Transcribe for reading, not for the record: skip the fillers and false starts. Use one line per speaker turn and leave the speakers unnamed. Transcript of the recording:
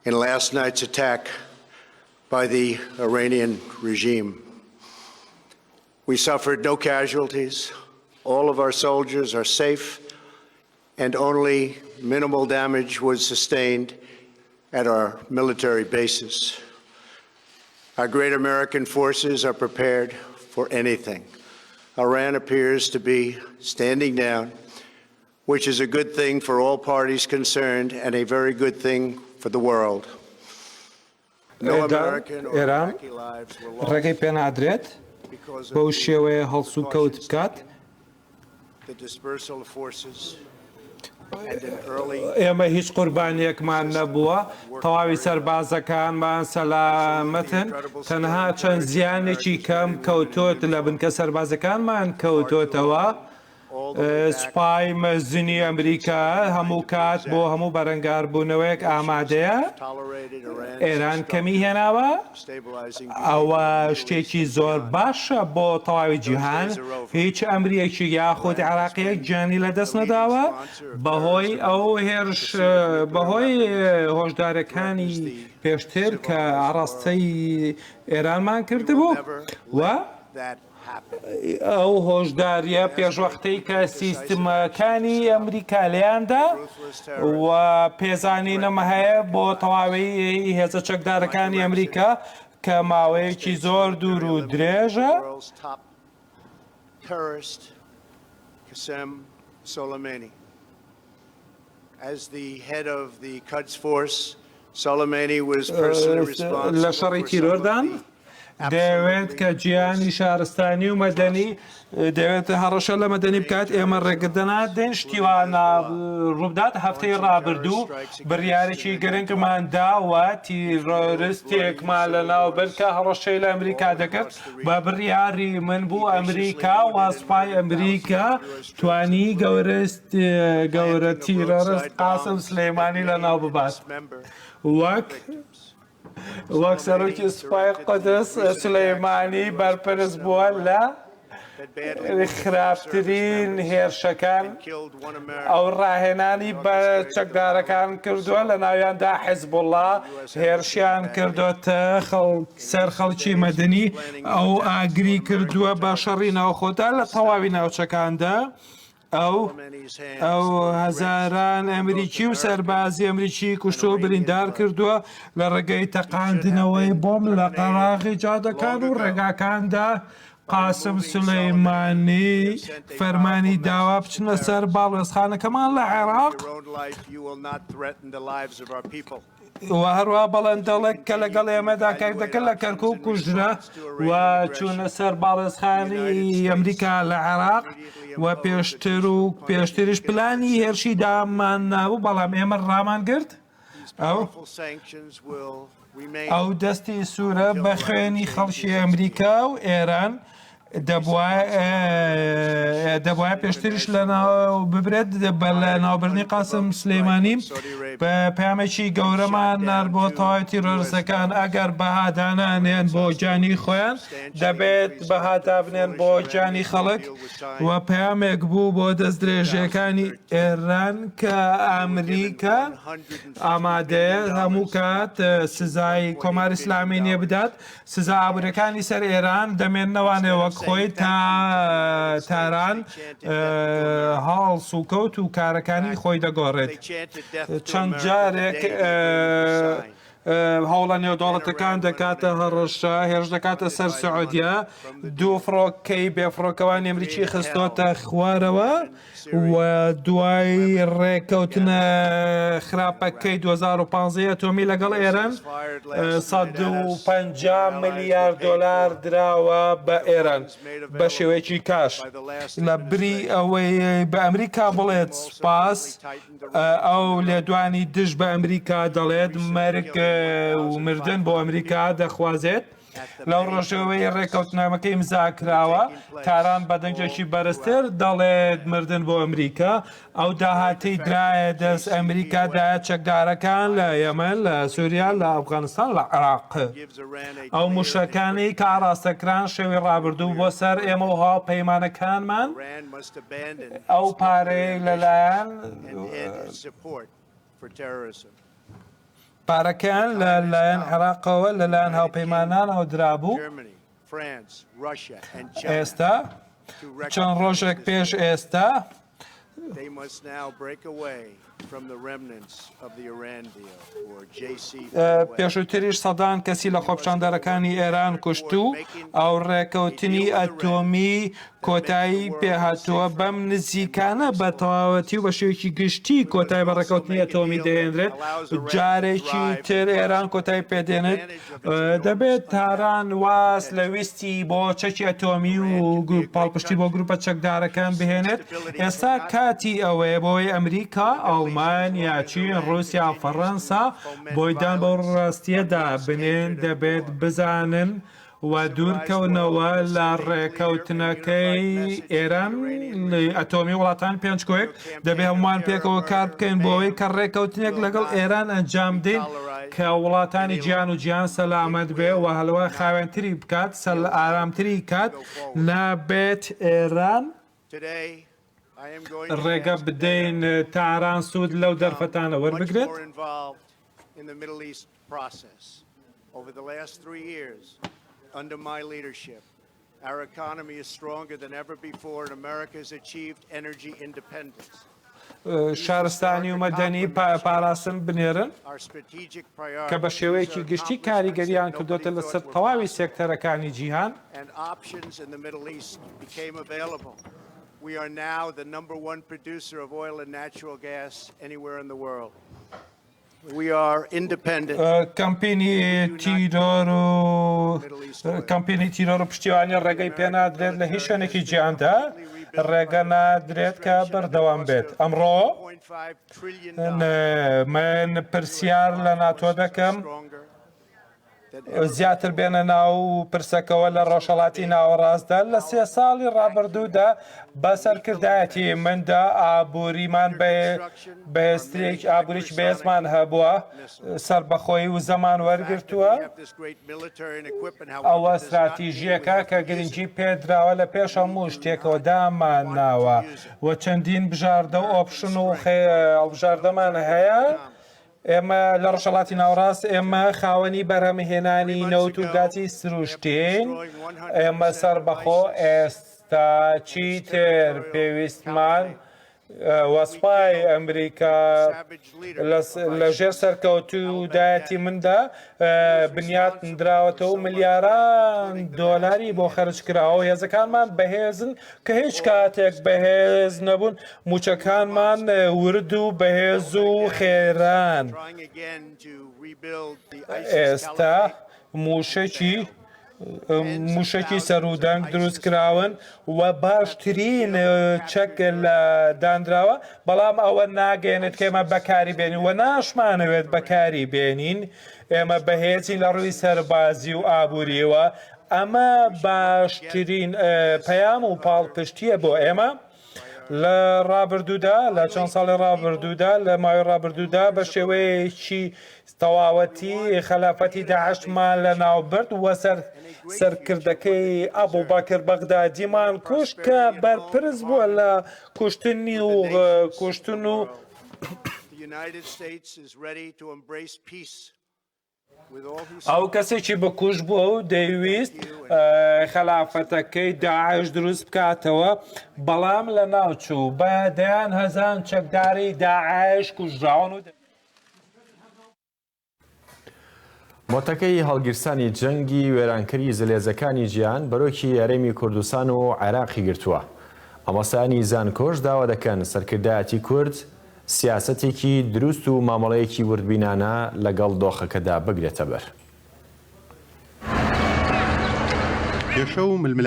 in last night's attack by the Iranian regime. We suffered no casualties. All of our soldiers are safe, and only minimal damage was sustained at our military bases. Our great American forces are prepared for anything. Iran appears to be standing down, which is a good thing for all parties concerned and a very good thing for the world. No American or
ئێران
Iraqi lives were lost
ڕێگەی پێنادرێت
because of
بەو
the
شێوەیە هەڵسوکەوت
precautions
بکات.
taken, the dispersal of forces, and an early
ئێمە هیچ قوربانیەکمان نەبووە، تەواوی سەربازەکانمان سەلامەتن، تەنها چەند زیانێکی کەم کەوتۆت لە بنکە سەربازەکانمان کەوتۆتەوە.
all the way back
سوپای مەزنی ئەمریکا هەموو کات بۆ هەموو بەرەنگاربوونەوەیەک ئامادەیە.
tolerated Iran's
ئێران کەمی هێناوە،
stabilizing
ئەوە شتێکی زۆر باشە بۆ تەواوی جیهان. هیچ ئەمریکی یاخود عێراقیەک گیانی لەدەست نەداوە بەهۆی ئەو هێرش بەهۆی هۆشدارەکانی پێشتر کە ئاڕاستەی ئێرانمان کردبوو و
that happen.
ئەو هۆشداریە پێشوەختەی کە سیستمەکانی ئەمریکا لێیاندا و پێزانینم هەیە بۆ تەواوی هێزە چەکدارەکانی ئەمریکا کە ماوەیەکی زۆر دوور و درێژە
World's top terrorist, Qasem Soleimani. As the head of the Quds Force, Soleimani was personally responsible
لە شەڕی
for some of
تیرۆردان
the
دەیەوێت کە گیانی شارستانی و مەدەنی دەوێت هەڕەشە لە مەدەنی بکات. ئێمە ڕێگە نادەین شتی وا ڕووبدات. هەفتەی ڕابردوو بڕیارێکی گرنگمان داوە، تیرۆرستێکمان لەناو برد کە هەڕەشەی لە ئەمریکا دەکرد. بە بڕیاری من بوو ئەمریکا و سوپای ئەمریکا توانی گەورە تیرۆرست قاسم سلەیمانی لەناو ببات. وەک سەرۆکی سوپای قودس، سولەیمانی بەرپرس بووە لە خراپترین هێرشەکان. ئەو ڕاهێنانی بە چەکدارەکان کردووە، لە ناویاندا حزبوڵڵا، هێرشیان کردوتە سەر خەڵکی مەدەنی. ئەو ئاگری کردووە بە شەڕی ناوخۆدا لە تەواوی ناوچەکاندا. ئەو هەزاران ئەمریکی و سەربازی ئەمریکی کوشتووە و بریندار کردووە لە ڕێگەی تەقاندنەوەی بۆم لە قەراغی جادەکان و ڕێگاکاندا. قاسم سولەیمانی فەرمانی داوا بچنە سەر باڵوێزخانەکەمان لە عێراق و هەروە بەڵێن دەڵێت کە لەگەڵ ئێمەدا کار دەکەن لە کەرکوک کوژرا و چوونە سەر باڵێزخانی ئەمریکا لە عێراق و پێشتر و پێشتریش پلانی هێرشی دامان نابوو، بەڵام ئێمە ڕامان گرت. ئەو دەستی سوورە بە خوێنی خەڵکی ئەمریکا و ئێران دەبواە پێشتریش لە ناو ببرێت بە لە ناوبردنی قاسم سلەیمانی. بە پەیامێکی گەورەمان نار بۆ تەواوی تیرۆرستەکان، ئەگەر بەهادانانێن بۆ گیانی خۆیان، دەبێت بەهادابنێن بۆ گیانی خەڵک. و پەیامێک بوو بۆ دەستدرێژیەکانی ئێران کە ئەمریکا ئامادەیە هەموو کات سزای کۆماری ئیسلامی نیە بدات. سزا ئابووریەکانی سەر ئێران دەمێننەوانێ وەک خۆی تا تاران هەڵس و کەوت و کارەکانی خۆی دەگۆڕێت. چەند جارێک هەوڵە نێودەوڵەتەکان دەکاتە هەڕەشە، هێرش دەکاتە سەر سعودیە، دوو فڕۆکەی بێفڕۆکەوانی ئەمریکی خستۆتە خوارەوە و دوای ڕێککەوتنە خراپەکەی 2015 ئەتۆمی لەگەڵ ئێران 150 ملیار دۆلار دراوە بە ئێران بە شێوەیەکی کاش. لە بری ئەوەی بە ئەمریکا بڵێت سوپاس، ئەو لێدوانی دژ بە ئەمریکا دەڵێت، مەرگ و مردن بۆ ئەمریکا دەخوازێت. لەو ڕۆژەوەی ڕێککەوتنامەکە ئیمزا کراوە، تاران بە دەنگێکی بەرزتر دەڵێت مردن بۆ ئەمریکا. ئەو داهاتەی درایە دەست ئەمریکا دایە چەکدارەکان لە یەمەن، لە سووریا، لە ئەفغانستان، لە عێراق. ئەو مووشەکانەی کە ئاڕاستەکران شەوی ڕابردوو بۆ سەر ئێمە و هاوپەیمانەکانمان، ئەو پارەیەی لەلایەن. پارەکەیان لە لایەن عێراقەوە لە لایەن هاوپەیمانانەوە درابوو. ئێستا چەند ڕۆژێک پێش ئێستا پێشووتریش سەدان کەسی لە خۆپیشاندەرەکانی ئێران کوشت و ئەو ڕێکەوتنی ئەتۆمی کۆتایی پێهاتووە بەم نزیکانە بە تەواوەتی و بە شێوەیەکی گشتی کۆتایی بە ڕێکەوتنی ئەتۆمی دەهێنرێت جارێکی تر ئێران کۆتایی پێدێنێت دەبێت تاران واز لە ویستی بۆ چەکی ئەتۆمی و پاڵپشتی بۆ گروپە چەکدارەکان بهێنێت ئێستا کاتی ئەوەیە بۆی ئەمریکا ئەڵمانیا چین ڕوسیا فەڕەنسا بۆی دان بەو ڕاستیەدا بنێن دەبێت بزانن و دوورکەونەوە لە ڕێکەوتنەکەی ئێران ئەتۆمی وڵاتان پێنج کۆیەک دەبێ هەمووان پێکەوە کار بکەین بۆ ئەوەی کە ڕێکەوتنێک لەگەڵ ئێران ئەنجام دەین کە وڵاتانی جیان و جیان سەلامەت بێ و هەلوە خاوێنتری بکات سەل ئارامتری کات نابێت ئێران ڕێگە بدەین تاران سوود لەو دەرفەتانە وەربگرێت.
process. Over the last three years, under my leadership, our economy is stronger than ever before and America has achieved energy independence.
شارستانی و مەدەنی پاراستن بنێرن کە بە شێوەیەکی گشتی کاریگەریان کردوتە لەسەر تەواوی سێکتەرەکانی جیهان.
We are now the number one producer of oil and natural gas anywhere in the world.
کەمپینی تیرۆر و کەمپینی تیرۆر و پشتیوانی ڕێگەی پێنادرێت لە هیچ شوێنێکی جیهاندا ڕێگە نادرێت کە بەردەوام بێت ئەمڕۆ من پرسیار لە ناتۆ دەکەم زیاتر بێنە ناو پرسەکەوە لە ڕۆژهەڵاتی ناوەڕاستدا لە سێ ساڵی ڕابردوودا بە سەرکردایەتی مندا ئابووریمان بەهێزترێک ئابووریی بەهێزمان هەبووە سەربەخۆیی وزەمان وەرگرتووە ئەوە ستراتیژییەکە کە گرنگی پێدراوە لە پێش هەموو شتێکەوە دامانناوە و چەندین بژاردە و option و هەڵبژاردەمان هەیە. ئێمە لە ڕۆژهەڵاتی ناوەڕاست ئێمە خاوەنی بەرهەمهێنانی نەوت و گازی سروشتین، ئێمە سەربەخۆ ئێستا چیتر پێویستمان وە سوپای ئەمریکا لە ژێر سەرکەوتوودایەتی مندا بنیات نراوەتەوە و ملیاران دۆلاری بۆ خەرج کراوە و هێزەکانمان بەهێزن کە هیچ کاتێک بەهێز نەبوون، مووچەکانمان ورد و بەهێز و خێران. ئێستا مووشەکی مووشەکی سەروودەنگ دروست کراون و باشترین چەک لە دانراوە، بەڵام ئەوە ناگەیەنێت کە ئێمە بەکاری بێنین و ناشمانەوێت بەکاری بێنین. ئێمە بەهێزین لە ڕووی سەربازی و ئابوورییەوە، ئەمە باشترین پەیام و پاڵپشتییە بۆ ئێمە. لە ڕابردوودا، لە چەند ساڵی ڕابردوودا، لە ماوەی ڕابردوودا بە شێوەیەکی تەواوەتی خەلافەتی داعشمان لەناوبرد و سەر سەرکردەکەی ئەبوبەکر بەغدادیمان کوشت کە بەرپرس بووە لە کوشتنی و کوشتن و ئەو کەسێکی بکوژ بووە و دەیویست خەلافەتەکەی داعش دروست بکاتەوە، بەڵام لەناوچوو. بە دەیان هەزان چەکداری داعش کوژراون و.
مۆتەکەی هەڵگیرسانی جەنگی وێرانکەری زلهێزەکانی جیهان بەرۆکی هەرێمی کوردستان و عێراقی گرتووە. مامۆستایانی زانکۆش داوا دەکەن سەرکردایەتی کورد سیاسەتێکی دروست و مامەڵەیەکی وردبینانە لەگەڵ دۆخەکەدا بگرێتەبەر.
کێشە و ململانێ.